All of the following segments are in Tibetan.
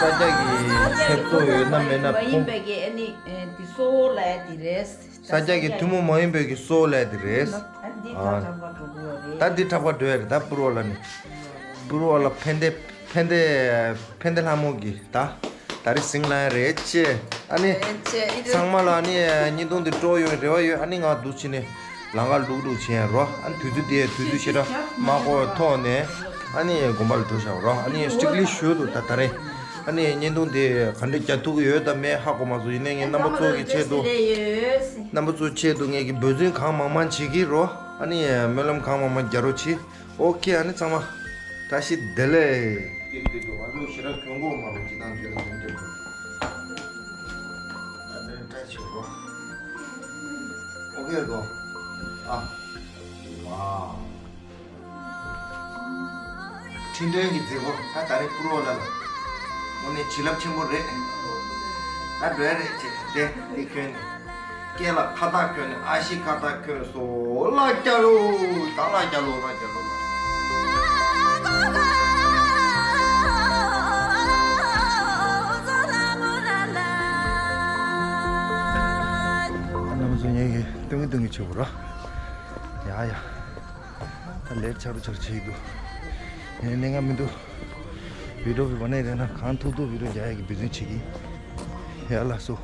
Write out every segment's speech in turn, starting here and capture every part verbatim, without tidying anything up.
ས་སྐྱ་གི་ཐེབས་གཙོ་ཡོད་ན་མེད་ན་མ་ཡིན་ཕུང་པའི་གི་ཨ་ནི་ཨེ་དེ་གཙོ་བོ་ལ་ཡ་དེ་རེད། ས་སྐྱ་གི་ཐུན་མོང་མ་ཡིན་པའི་གི་གཙོ་བོ་ལ་ཡ་དེ་རེད། ཨ་འདི་ཁྲག་ཁྲག་པ་འགྲོ་གི་ཡོད་རེད། ད་འདི་ཁྲག་པ་འགྲོ་ཡ་རེད། ད་པུར་བ་ལ་ནི་པུར་བ་ལ་ཕན་བདེ་ཕན་བདེ་ཕན་བདེ་ལྷ་མོ་གི་ད་ད་རེས་ཟིང་ལ་ཡ་རེད་ཅེ། ཨ་ནི་ཚང་མ་ལ་ཨ་ནི་བརྙན་ཐུང་འདི་སྤྲོ་ཡོང་རེ་བ་ཡོད། ཨ་ནི་ང་འདུག་ཕྱིན་ནས། ལང་ཀ་ལུག་ལུག་བྱས་རོ། ཨ་ནི་དུས་ཚོད་དེ་དུས་ཚོད་ཞེ་དྲག་མ་འགོར་ཐོག་ནས་ཨ་ནི་དགོན་པ་ལ་འགྲོ་བཞག་རོ། ཨ་ནི་སྤྲིག་ལི་ཞུ་འདུག་ད་ད་རེས་ཨ་ནི་བརྙན་ཐུང་དེ་ག་འདྲ་རྒྱག་ཐུབ་ཀྱི་ཡོད་དམ་མེད་ཧ་གོ་མ་སོང་། ཡིན་ནའི་ངས་རྣམ་པ་ཚོ་གི་ཆེད་དུ་རྣམ་པ་ཚོའི་ཆེད་དུ་ངས་ཀྱི་འབད་བརྩོན་གང་མང་མང་བྱེད་ཀྱི་རོ། ཨ་ནི་སྨོན་ལམ་གང་མང་མང་རྒྱག་རོགས་གྱིས། ཨོ་ཁེ། ཨ་ནི་ཚང་མ་བཀྲ་ཤིས་བདེ་ལེགས། དེ་དུས་དུ་ང་ཚོ་ཞེ་དྲག་གྱོང་གོ་མ་རུ་ཅི་དང་ཅི་དང་ཅི་འདྲ་དུ། ད་ལྟ་བཀྲ་ཤིས་རོ། ཨོ་ཁེ་རེད་དོ། ཨ། ཝའོ། འཕྲིན་ཕྲན་གྱི་མཛད་སྒོ་ད་ད་རེས་པུར་བ་ལ་ལ། དངོས་གནས་བྱིན་རླབས་ཆེན་པོ་རེད། ད་འགྲོ་ཡ་རེད་ཅེས་དེ་དེ་ཁྱོད་ནི། སྐེ་ལ་ཁ་བཏགས་གྱོན་ནས་ཨ་ཤི་ཁ་བཏགས་གྱོན་སོ་ལ་རྒྱ་ལོ། ད་ལ་རྒྱ་ལོ་ལ་རྒྱ་ལོ་ལ། རྣམ་པ་ཚོ་ངེད་ཀྱི་སྟོན་གི་སྟོན་གི་བྱེད་དགོས་ར། ཡ་ཡ། ད་ལེར་ཆག་རུ་ཆག་རུ་བྱེད་ཀྱི་འདུག་ངས་གནས་ངམ་མི་འདུག་བི་ཌིའོ་བི་བ་ནས་རེད་ན་གང་ཐུབ་ཐུབ་བི་ཌིའོ་རྒྱག་ཡག་གི་འབད་བརྩོན་བྱེད་ཀྱི་ཡིན། ཡ་ལགས་སོ།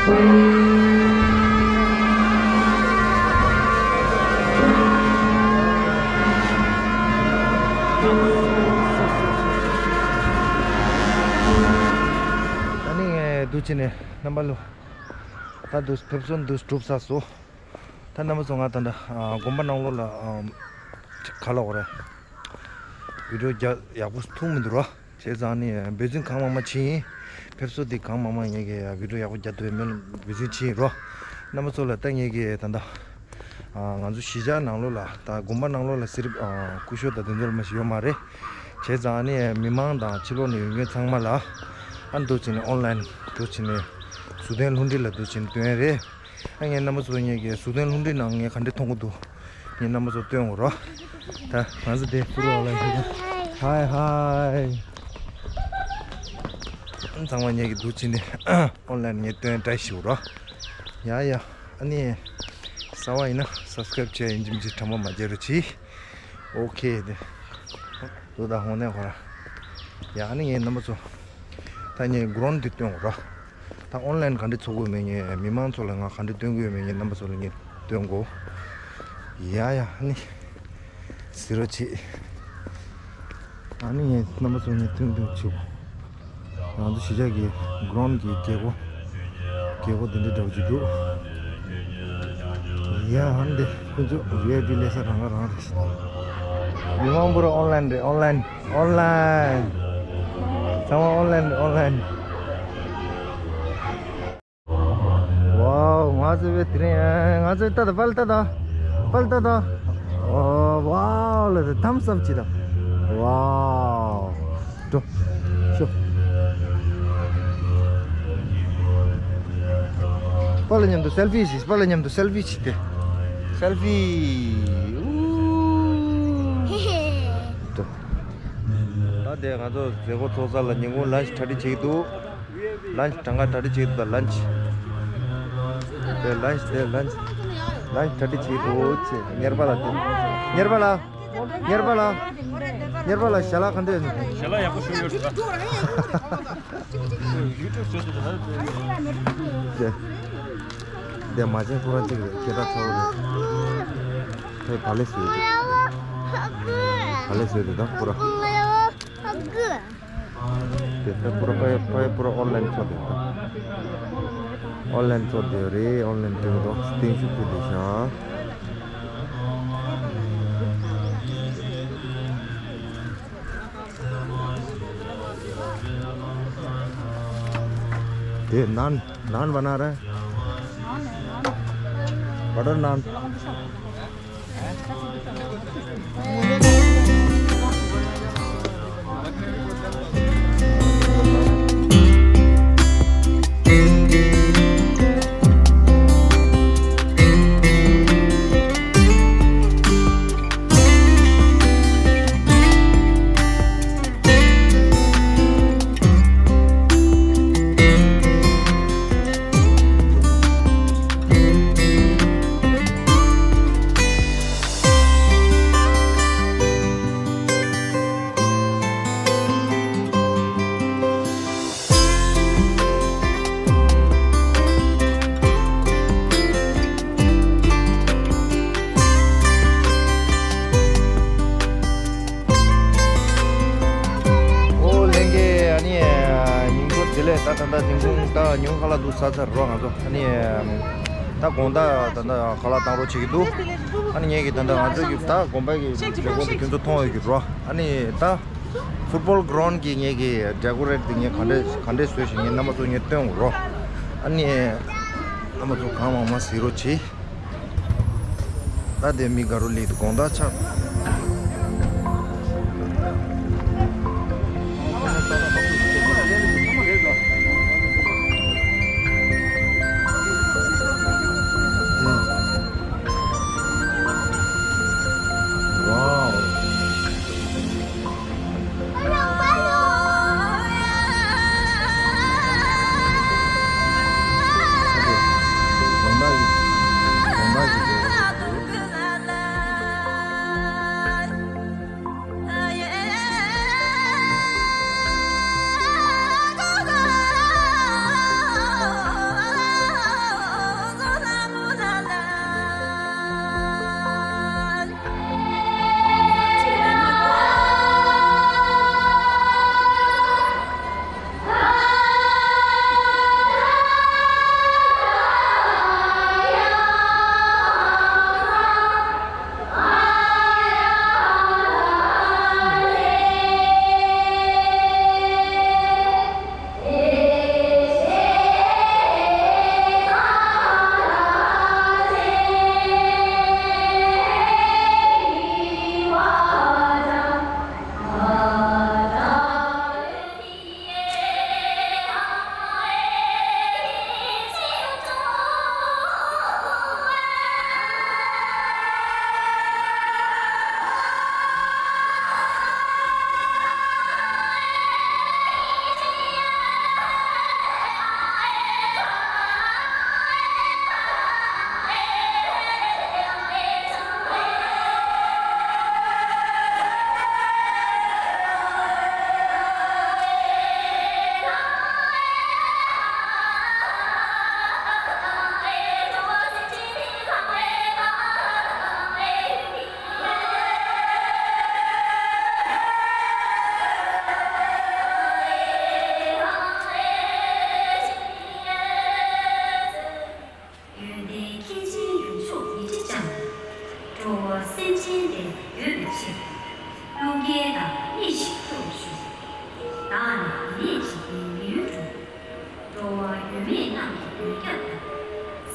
ད་ནི་ངས་འདུག་བྱས་ནས་རྣམ་པ་ལོ། ད་འདུག་ཕེབས་བསུ་འདུག་གྲུབ་ཚར་སོང་། ད་རྣམ་པ་ཚོ་ང་ད་ལྟ་ཨ་དགོན་པ་ནང་ལོགས་ལ་ཨམ་ག་ལབ་དགོས་རེད། བི་ཌིའོ་རྒྱག་ཡག་པོ་ཐུག་མི་འདུག་ར། བྱས་ཙང་ནི་འབད་བརྩོན་གང་མང་མང་བྱས་ཡིན། ཕེབས་བསུ་དེ་གང་མང་མང་ངས་ཀྱི་བི་ཌིའོ་ཡག་པོ་རྒྱག་ཐུབ་ཡ་མེད་འབད་བརྩོན་བྱས་ཡིན་རོ། རྣམ་པ་ཚོ་ལ་ད་ངས་ཀྱི་ད་ལྟ་ཨ་ང་ཚོ་གཞིས་ཆགས་ནང་ལོགས་ལ་ད་དགོན་པ་ནང་ལོགས་ལ་གསེར་ཨ་སྐུ་ཞབས་དང་དེ་ཚོ་ལ་མ་ཞིག་ཡོད་མ་རེད། བྱས་ཙང་ནི་མི་མང་དང་ཕྱི་ལོགས་ནས་ཡོང་མཁན་ཚང་མ་ལ་ཨ་འདུག་བྱས་ནས་ཨོན་ལན་འདུག་བྱས་ནས་གཟུགས་བསྟན་རླུང་འཕྲིན་ལ་འདུག་བྱས་ནས་སྟོན་ཡ་རེད། ཨ་ངས་རྣམ་པ་ཚོ་ངས་ཀྱི་གཟུགས་བསྟན་རླུང་འཕྲིན་ནང་ངས་ག་འདྲ་མཐོང་གི་འདུག་ངས་རྣམ་པ་ཚོ་སྟོན་དགོས་རོ། ད་ང་ཚོ་དེ་ཕུ་རུ་ཨོན་ལན་ཧི་ཧའི་ཧའི། ཚང་མ་ངས་ཀྱི་འདུག་བྱས་ནས་ཨོན་ལན་ངས་སྟོན་བཀྲ་ཤིས་རོ། ཡ་ཡ། ཨ་ནི་གསར་པ་ཡིན་ན་སབ་སི་ཀ་རེབ་བྱས་ཡིན་གཅིག་མིན་གཅིག་ཁྲམ་པ་མ་བྱེད་རོགས་གྱིས། ཨོ་ཁེ་དེ། དུ་ད་ཧོང་ནས་ཧོ་ར། ཡ་ཨ་ནི་ངས་རྣམ་པ་ཚོ། ད་ངས་གྷི་རོན་འདི་སྟོན་དགོས་ར། ད་ཨོན་ལན་ག་འདྲ་ཚོགས་དགོས་མེད་ངས་མི་མང་ཚོ་ལ་ང་ག་འདྲ་སྟོན་དགོས་མེད་ངས་རྣམ་པ་ཚོ་ལ་ངས་སྟོན་དགོས། ཡ་ཡ་ཨ་ནི། ཟེར་རོགས་བྱེད། ཨ་ནི་ངས་རྣམ་པ་ཚོ་ངས་སྟོན་སྟོན་བྱེད་དགོས། ང་ཚོ་གཞིས་ཆགས་ཀྱི་གྷི་རོན་གྱི་རྒྱལ་སྒོ། རྒྱལ་སྒོ་འདི་འདྲ་འདྲ་བོ་ཅིག་འདུག་ཡ་ཧན་དེ་ཁོ་ཚོ་བི་ཨའི་པི་སླེབས་ས་རང་ཁ་རང་རེད། མི་མང་པོ་ར་ཨོན་ལན་རེད། ཨོན་ལན། ཨོན་ལན། ཚང་མ་ཨོན་ལན་རེད། ཨོན་ལན། ཝའོ། ང་ཚོ་བའི་དེ་རིང་ང་ཚོའི་ལྟ་དང་། པཱ་ལགས་ལྟ་དང་། པཱ་ལགས་ལྟ་དང་། ཨོ་ཝའོ་ལ་དེ་ཐམ་སི་ཨབ་བྱེད་དང་། ཝའོ། འགྲོ། ཤོག་པཱ་ལགས་མཉམ་དུ་སེལ་ཕི་བྱེད། པཱ་ལགས་མཉམ་དུ་སེལ་ཕི་བྱེད་དེ། སེལ་ཕི། འགྲོ། ད་དེ་ང་ཚོ་མཛད་སྒོ་ཚོགས་ས་ལ་ཉིན་གུང་ལན་ཆི་གྲ་སྒྲིག་བྱེད་ཀྱི་འདུག་ལན་ཆི་གྲངས་ཀ་གྲ་སྒྲིག་བྱེད་ཀྱི་འདུག་ད་ལན་ཆི། དེ་ལན་ཆི་དེ་ལན་ཆི། ལན་ཆི་གྲ་སྒྲིག་བྱེད་ཀྱི་འདུག་ཅེས་གཉེར་པ་ལགས་དེ། གཉེར་པ་ལགས། གཉེར་པ་ལགས། གཉེར་པ་ལགས་ཞལ་ལག་ག་འདྲ་ཡོད། ཞལ་ལག་ཡག་པོ་ཞིག་ཡོད་རེད་ད། དེ། དེ་མ་བྱན་ཁོ་རང་གཅིག་རེད། སྐད་གྲགས་ཚ་བོ་རེད། དེ་ག་ལེ་བཟོས་རེད། ག་ལེ་བཟོས་རེད་ད་ཁོ་རང་། དེ་ལྟར་པུ་ར་པའི་པའི་པུ་ར་ཨོན་ལན་ཚོགས་དེ་དང་། ཨོན་ལན་ཚོགས་དེ་རེད། ཨོན་ལན་སྟོན་དོ་བརྟན་བཞུགས་ཕུལ་དེ་བཞག་དེ་ནན་ནན་བ་ན་ར། བ་ཏར་ནན། ཨོ་ལྷན་རྒྱས། ཨ་ནི་ཉིན་གུང་བདེ་ལེགས། ད་ད་ད་ཉིན་གུང་ད་ཉིན་གུང་ཁ་ལག་འདུག་ཟ་ཚར་རོགས་ང་ཚོ། ཨ་ནི་ད་དགོང་དག་ད་ད་ཁ་ལག་བཏང་རོགས་བྱེད་ཀྱི་འདུག་ཨ་ནི་ངས་ཀྱི་ད་ད་ང་ཚོ་གི་ད་དགོན་པ་གི་མཛད་སྒོ་འདི་ཁྱོད་ཚོ་མཐོང་ཡོད་ཀྱི་རོ། ཨ་ནི་ད་ཕུཊ་བོལ་གྷི་རོན་གྱི་ངས་ཀྱི་ཌེ་ཀོ་རེཊ་འདི་ངས་ག་འདྲས་ག་འདྲས་བཟོས་ཤིང་ངས་རྣམ་པ་ཚོ་ངས་སྟོན་དགོས་རོ། ཨ་ནི་རྣམ་པ་ཚོ་གང་མང་མང་གཟིགས་རོགས་བྱེད། ད་དེ་མི་དགའ་རོ་ལི་དགོང་དག་ཆགས། ཝའོ།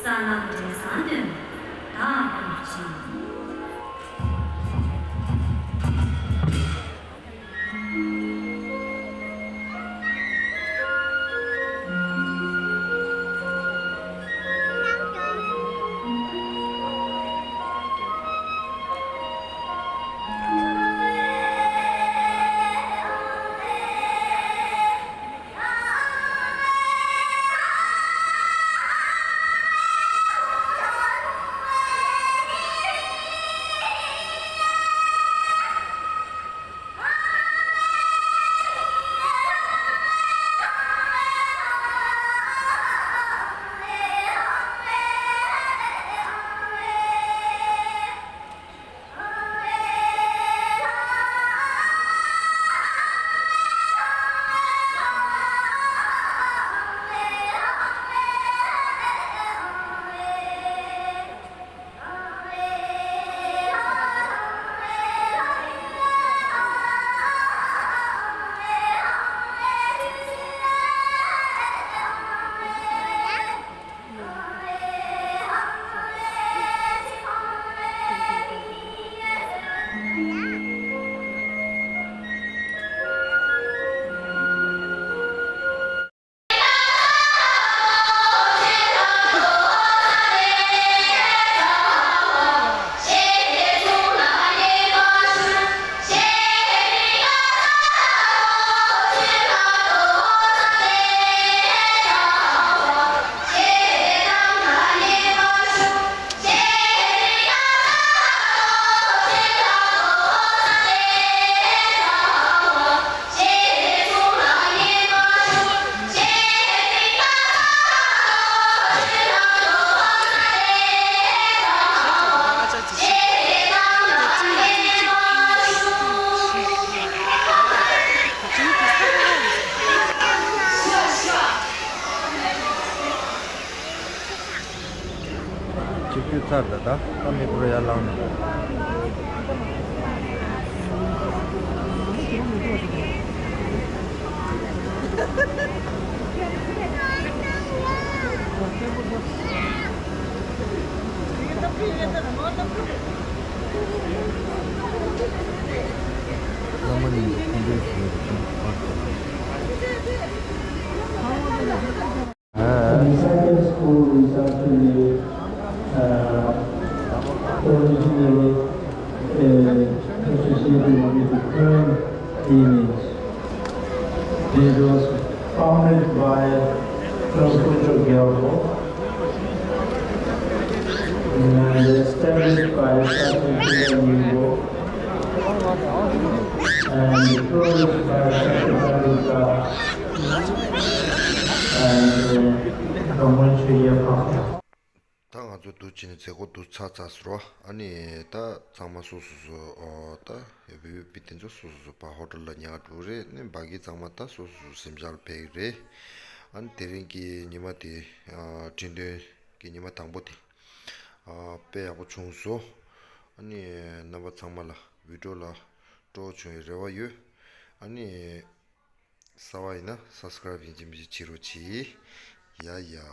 ས་ལམ་འབྲས་བཟང་སྟོན་དང་ཡང་ཅིང་། ཆིབས་བསྒྱུར་ཚར་ད་ད་ད་མི་འབོར་ཡར་ལངས་ནས། བླ་མ་གཉིས་ཀྱི་མཁོ་འདོན་ཞུ་བའི་རིགས་ཀྱང་ཕར་བསྐྱོད། And the second school is actually, uh, originally, uh, associated with the Karen lineage. It was founded by Trungpa Gyalpo and established by Sachen Nyingpo and closed by Sachen and, uh, Ramon Cheriya Papa. ད་ང་ཚོ་འདུག་བྱས་ནས་མཛད་སྒོ་འདུག་ཚར་ཚར་སོང་ར། ཨ་ནི་ད་ཚང་མ་སོ་སོ་སོ་ཨོ་ད་བི་བི་པི་དེ་ཚོ་སོ་སོ་སོ་ཕར་ཧོ་ཊེལ་ལ་ཉལ་འགྲོ་རེད། ཨ་ནི་བ་གི་ཚང་མ་ད་སོ་སོ་སོ་གཟིམ་ཤག་ལ་ཕེབས་ཀྱི་རེད། ཨ་ནི་དེ་རིང་གི་ཉི་མ་དེ་ཨ་ཁྲི་འདོན་གྱི་ཉི་མ་དང་པོ་དེ་ཨ་དཔེ་ཡག་པོ་བྱུང་སོང་། ཨ་ནི་རྣམ་པ་ཚང་མ་ལ་བི་ཌི་ཡོ་ལ་སྤྲོ་བོ་བྱུང་བའི་རེ་བ་ཡོད། ཨ་ནི། གསར་པ་ཡིན་ན་སབ་སི་ཀ་རའིབ་ཡིན་གཅིག་མིན་གཅིག་བྱེད་རོགས་གྱིས། ཡ་ཡ།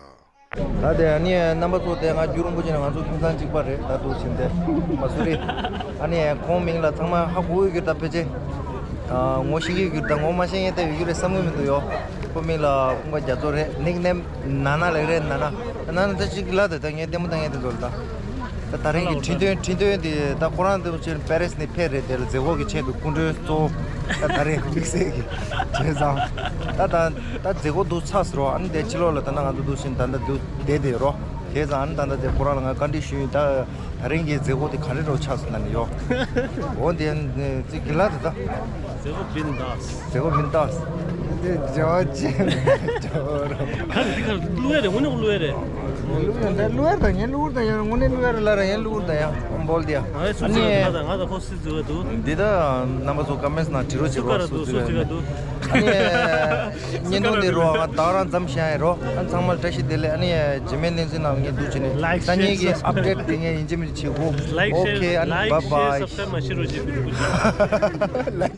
ད་དེ་ཨ་ནི་རྣམ་པ་ཚོ་དེ་ང་རྒྱུན་རིང་པོ་ཅིག་ནས་ང་ཚོ་ཁྱིམ་ཚང་གཅིག་པ་རེད། ད་འདུག་བྱས་ཏེ་མ་སུ་རི། ཨ་ནི་ཁོང་མིང་ལ་ཚང་མ་ཧ་གོ་ཡོད་ཀྱི་རེད། ད་ཕལ་ཆེར་ཨ་ངོ་ཤེས་ཀྱི་ཡོད་ཀྱི་རེད། ད་ངོ་མ་ཤེས་མཁན་དེ་ཡོད་ཀྱི་རེད་བསམ་གྱི་མི་འདུག་ཡོ། ཁོ་མིང་ལ་ཁོང་པ་རྒྱ་མཚོ་རེད། ནིག་ནེམ་ན་ན་ལབ་ཀྱི་རེད། ན་ན། ན་ན་ད་ཅིག་ལ་དེ་ད་ངས་ལྟད་མོ་ལྟ་མཁན་དེ་ཚོ་ལ་ད། ད་ད་རིང་གི་ཁྲི་འདོན་ཁྲི་འདོན་དེ་ད་ཁོ་རང་དེ་ཚོ་ཕྱིར་པེ་རིས་ནས་ཕེབས་རེད། དེ་ལ་མཛད་སྒོ་གི་ཆེད་དུ་སྐུ་མགྲོན་གཙོ་བོ་ད་ད་རེས་དམིགས་བསལ་གྱི་བྱས་ཙང་། ད་ད་ད་མཛད་སྒོ་འདུག་ཚར་ཟེར་རོ། ཨ་ནི་དེ་ཕྱི་ལོགས་ལ་ད་ནང་ང་ཚོ་འདུག་བཞིན་ད་ད་འདུག་བསྡད་བསྡད་རོ། བྱས་ཙང་ཨ་ནི་ད་ད་དེ་ཁོ་རང་ལ་ང་བཀའ་འདྲི་ཞུས་ཡིན། ད་ད་རིང་གི་མཛད་སྒོ་དེ་ག་རེ་འདྲ་བོ་ཆགས་སོང་ན་ནི་ཡོ། འོ་དེ་ཙི་གི་ལ་དེ་ད། མཛད་སྒོ་བིན་དཱས། མཛད་སྒོ་བིན་དཱས། འདི་བྱ་བ་ཅན་བྱ་བ་རོ། ག་རེ་འདི་ག་རེ་བླུག་ཡ་རེད། དངོས་གནས་བླུག་ཡ་རེད། བླུག་ཡ་འདི་བླུག་ཡ་རེད། ད་ངས་བླུག་ཡ་རེད། ཡ་དངོས་གནས་བླུག་ཡ་རེད། ལ་ར་ཡ་བླུག་ཡ་རེད། ད་ཡ་འབོལ་དེ་ཡ། ང་ཡ་སུ་ཨ་ནི་ཚིག་ག་འདུག་ང་ད་ཁོ་སུ་ཚིག་ག་འདུག་འདི་ད་རྣམ་པ་ཚོ་ཀོ་མེན་ཊི་ནང་བྲིས་རོགས་བྱེད་རོགས། སུ་ཚིག་ག་འདུག་ཨ་ནི་བརྙན་ཐུང་འདི་རོ། ང་ད་རང་མཚམས་བཞག་ཡ་རོ། ཨ་ཚང་མ་ལ་བཀྲ་ཤིས་བདེ་ལེགས། ཨ་ནི་རྗེས་མའི་གནས་ཚུལ་ནང་ངས་འདུག་བྱས་ནས་ལའིག་ད་ངེད་ཀྱི་ཨབ་ཌེཊ་དེ་ངས་ཡིན་གཅིག་མིན་གཅིག་བྱེད་གོ། ལའིག་ཤེར་ཨོ་ཁེ། ཨ་ནི་ལའིག་བཱའི་ཤེར་བཱའི། སབ་སི་ཀ་རའིབ་མ་བྱེད་རོགས་བྱེད།